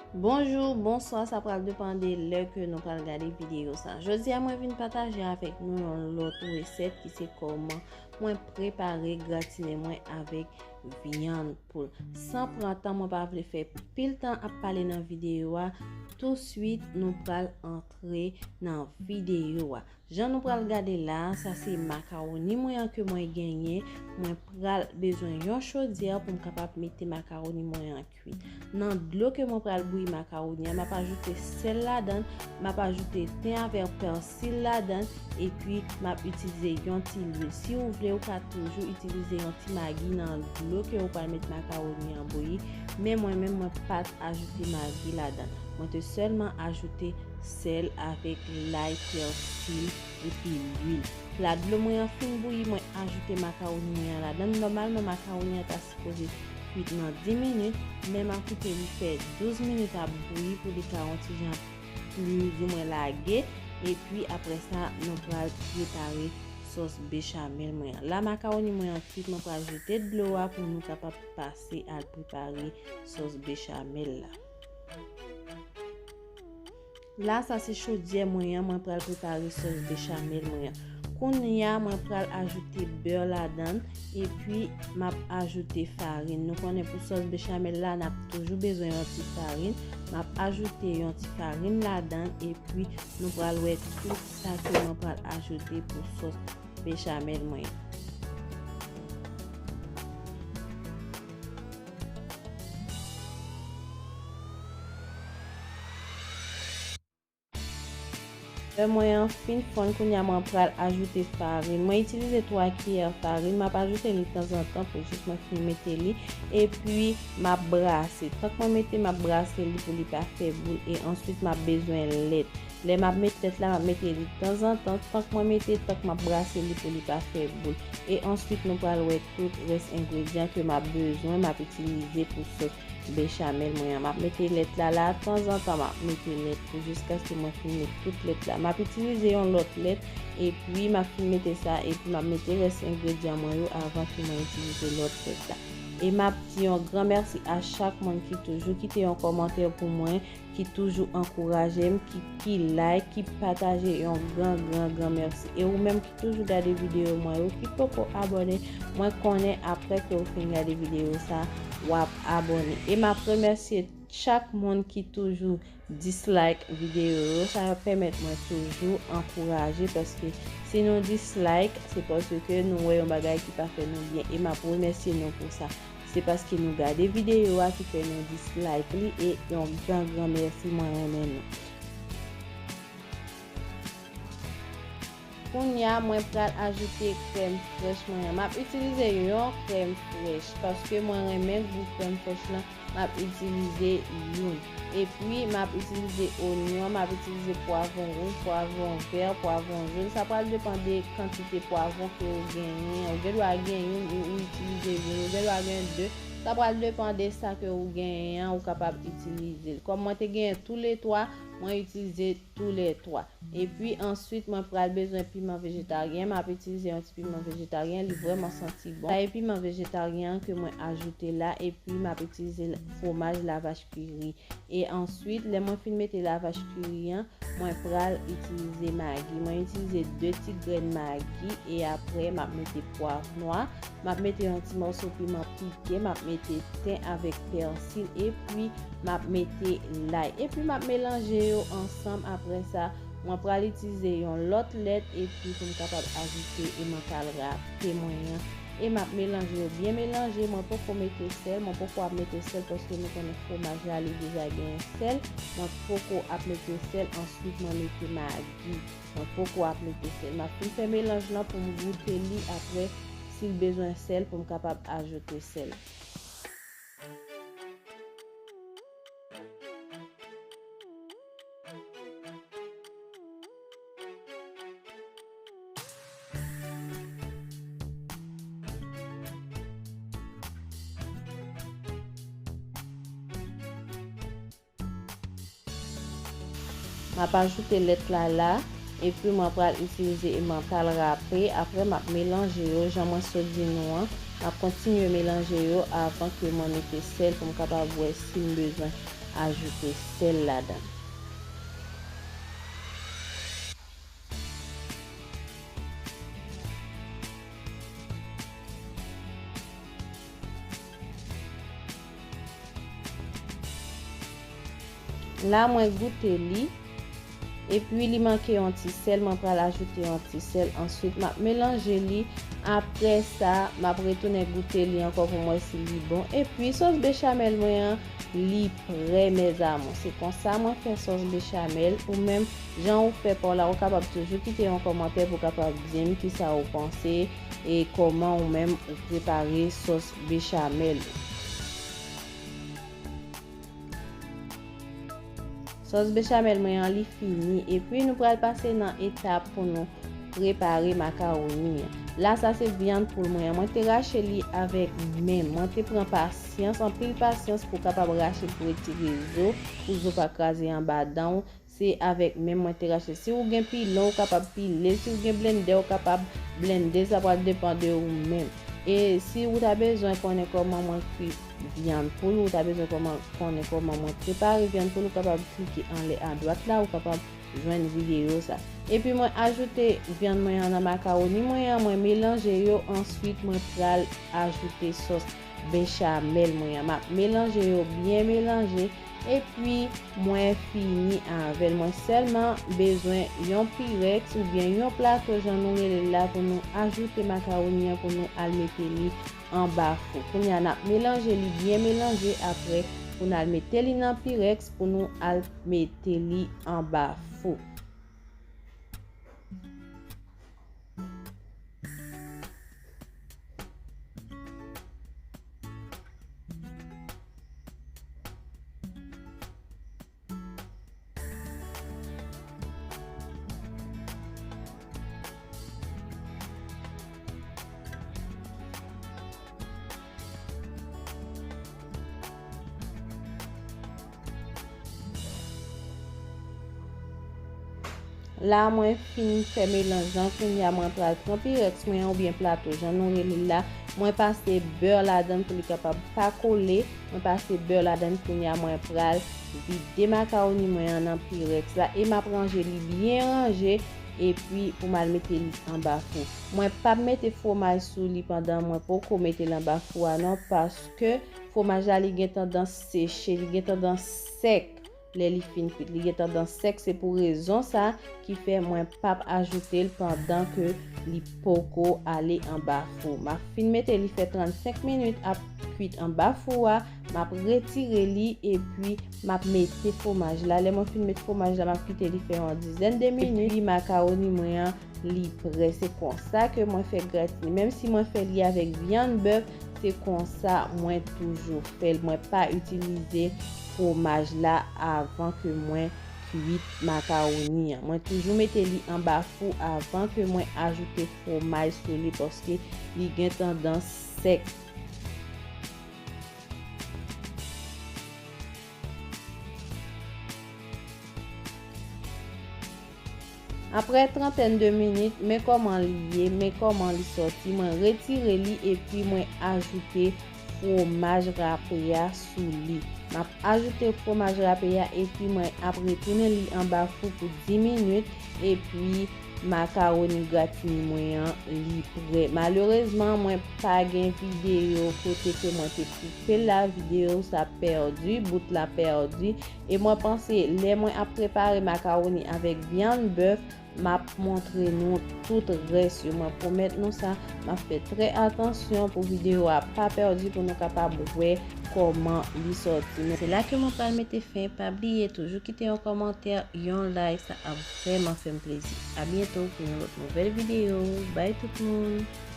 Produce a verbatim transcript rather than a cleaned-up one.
Bonjou, bonswa, sa pral depann de lè ke nou pral gade videyo sa. Jodi a, mwen vin pataje avèk nou yon lòt resèt ki se kòman mwen prepare gratine mwen avèk vyann poul. San pran tan, mwen pa vle fè pil tan ap pale nan videyo a. Touswit, nou pral antre nan videyo a. Jan nou pral gade la, sa se makawoni mwen an ke mwen genyen. Mwen pral bezwen yon chodyè pou m kapab mete makawoni mwen an kwit. Nan dlo ke mwen pral bouyi makawoni an, m ap ajoute sèl ladan, m ap ajoute ten avèk pèsil ladan, epi m ap itilize yon ti lwil. Si w vle, ou ka toujou itilize yon ti magi nan dlo ke ou pral met makawoni an bouyi, men mwen menm, mwen pa t ajoute magi ladan. Mwen te sèlman ajoute sèl avèk lay, pèsil, epi lwil. La dlo mwen an fin bouyi, mwen ajoute makawoni mwen an ladan. Nòmalman, makawoni an ta sipoze kwit nan dis minit, men m ap kite li fè douz minit ap bouyi pou li ka yon ti jan plizoumwen lage. Epi apre sa, nou pral prepare sòs bechamel mwen an. La makawoni mwen an kwit, mwen pral jete dlo a pou nou kapab pase al prepare sòs bechamel la. La, sa se chodyè mwen an, mwen pral prepare sòs bechamel mwen an. Kounye a, mwen pral ajoute bè ladan, epi m ap ajoute farin. Nou konnen pou sòs bechamel la, n ap toujou bezwen yon ti farin. M ap ajoute yon ti farin ladan, epi nou pral wè tout sa ke mwen pral ajoute pou sòs bechamel mwen an. Lè mwen an fin fonn, kounye a mwen pral ajoute farin. Mwen itilize twa kiyè farin. M ap ajoute li tanzantan pou jis mwen fin mete li. Epi, m ap brase. Tank mwen mete, m ap brase li pou li pa fè boul. E answit, m ap bezwen lèt. Lè m ap met lèt la, m ap mete li tanzantan. Tank mwen mete, tank m ap brase li pou li pa fè boul. E answit, nou pral wè tout rès engredyan ke m ap bezwen, m ap itilize pou sòs bechamel mwen an. M ap mete lèt la la, tanzantan m ap mete lèt pou jiskaske mwen fin met tout lèt la. M ap itilize yon lòt lèt, epi m ap fin mete sa, epi m ap mete rès engredyan mwen yo avan ke mwen itilize lòt lèt la. E m ap di yon gran mèsi a chak moun ki toujou kite yon kòmantè pou mwen, ki toujou ankouraje m, ki, ki like, ki pataje, yon gran, gran, gran mèsi. E ou menm ki toujou gade videyo mwen yo, ki poko abòne, mwen konnen apre ke w fin gade videyo sa, w ap abòne. E m ap remèsye chak moun ki toujou dislike videyo yo. Sa ap pèmèt mwen toujou ankouraje, paske si nou dislike, se paske nou wè yon bagay ki pa fè nou byen. E m ap remèsye nou pou sa. Se paske nou gade videyo a ki fè nou dislike li, e yon gran, gran mèsi, mwen renmen nou. Kounye a, mwen pral ajoute krèm frèch mwen an. M ap itilize yon krèm frèch paske mwen renmen gou krèm frèch lan, m ap itilize youn. Epi, m ap itilize onyon, m ap itilize pwavwon wouj, pwavwon vè, pwavwon jòn. Sa pral depann de kantite pwavwon ke ou genyen. Ou gen dwa gen youn, ou, ou itilize youn. Ou gen dwa gen de. Sa pral depann de sa ke ou genyen an, ou kapab itilize l. Kòm mwen te genyen toulètwa, mwen itilize toulètwa. Epi answit, mwen pral bezwen piman vejetaryen. M ap itilize yon ti piman vejetaryen, li vrèman santi bon. Sa e piman vejetaryen an ke mwen ajoute la, epi m ap itilize l, fwomaj lavach kiri. E answit, lè mwen fin mete lavach kiri an, mwen pral itilize magi. Mwen itilize de ti grenn magi, e apre, m ap mete pwav nwa. M ap mete yon ti mòso piman pike, m ap mete ten avèk pèsil, epi m ap mete lay. Epi m ap melanje yo ansanm. Apre sa, mwen pral itilize yon lòt lèt, epi pou m kapab ajoute emantal rape mwen an. E m ap melanje yo byen melanje. Mwen poko mete sèl, mwen poko ap mete sèl paske nou konnen fwomaj la, li deja genyen sèl. Mwen poko ap mete sèl, answit mwen mete magi. Mwen poko ap mete sèl. M ap fin fè melanj lan pou m goute li apre, si l bezwen sèl, pou m kapab ajoute sèl. M ap ajoute lèt la la, epi mwen pral itilize emantal rape. Apre, m ap melanje yo, jan mwen sot di nou an. M ap kontinye melanje yo avan ke mwen mete sèl pou m kapab wè si m bezwen ajoute sèl ladan. La, mwen goute li. Epi, li manke yon ti sèl, mwen pral ajoute yon ti sèl. Answit, m ap melanje li. Apre sa, m ap retounen goute li ankò pou m wè si li bon. Epi, sòs bechamèl mwen an, li prè, mes amours. Se konsa mwen fè sòs bechamèl. Ou menm, jan ou fè pa w la, ou kapab toujou kite yon kòmantè pou w kapab di m kisa ou panse e kòman ou menm ou prepare sòs bechamèl ou. Sòs bechamèl mwen an, li fini. Epi, nou pral pase nan etap pou nou prepare makawoni an. La, sa se vyann poul mwen an. Mwen te rache li avèk men m. Mwen te pran pasyans, anpil pasyans pou kapab rache l pou retire zo, pou zo pa kraze anba dan w. Se avèk men m mwen te rache. Si ou gen pilon, ou kapab pile l. Si ou gen blendè, ou kapab blende l. Sa pral depann de ou menm. E si ou ta bezwen konnen kòman mwen kwi vyann poul, ou ta bezwen kòman, konnen kòman mwen prepare vyann poul, ou kapab klike anlè adwat la, ou kapab jwenn videyo sa. Epi mwen ajoute vyann mwen an nan makawoni mwen an, mwen melanje yo, answit mwen pral ajoute sòs bechamèl mwen an. M ap melanje yo, byen melanje, epi mwen fini avè l. Mwen sèlman bezwen yon pirèks oubyen yon plato, jan nou rele l la, pou nou ajoute makawoni an, pou nou al mete li anba fou. Kounye a, n ap melanje li, byen melanje, apre pou n al mete li nan pirèks pou nou al mete li anba fou. La, mwen fin fè melanj lan. Kounye a, mwen pral pran pirèks mwen an oubyen plato, jan nou rele l la. Mwen pase bè ladan l pou li kapab pa kole. Mwen pase bè ladan l. Kounye a, mwen pral vide makawoni mwen an nan pirèks la. E m ap ranje li byen ranje. Epi, pou m al mete li anba fou. Mwen p ap mete fwomaj sou li pandan mwen poko mete l anba fou a, non, paske fwomaj la, li gen tandans seche, li gen tandans sèk. Lè li fin kwit, li gen tandans sèk. Se pou rezon sa ki fè mwen p ap ajoute l pandan ke li poko ale anba fou. M ap fin mete li fè trannsenk minit ap kwit anba fou a. M ap retire li epi m ap mete fwomaj la. Lè mwen fin mete fwomaj la, m ap kite li fè yon dizèn de minit. Epi makawoni mwen an, li prè. Se konsa ke mwen fè gratini. Menm si mwen fè li avèk vyann bèf, se konsa mwen toujou fè l. Mwen pa itilize fwomaj la avan ke mwen kwit makawoni an. Mwen toujou mete li anba fou avan ke mwen ajoute fwomaj sou li, paske li gen tandans sèk. Apre trantèn de minit, men kòman li ye, men kòman li sòti. Mwen retire li epi mwen ajoute fwomaj rape a sou li. M ap ajoute fwomaj rape a epi mwen ap retounen li anba fou pou dis minit epi makawoni gratini mwen an, li prè. Malerezman, mwen pa gen videyo kote ke mwen te koupe la. Videyo sa pèdi, bout la pèdi. E mwen panse, lè mwen ap prepare makawoni avèk vyann bèf, m ap montre nou tout rès yo. Mwen pwomèt nou sa, m ap fè trè atansyon pou videyo a pa pèdi, pou nou kapab wè kòman li sòti. Men se la ke mwen pral mete fen. Pa bliye, toujou kite yon kòmantè, yon like, sa ap vrèman fè m plezi. A byento pou yon lòt nouvèl videyo. Bay tout moun!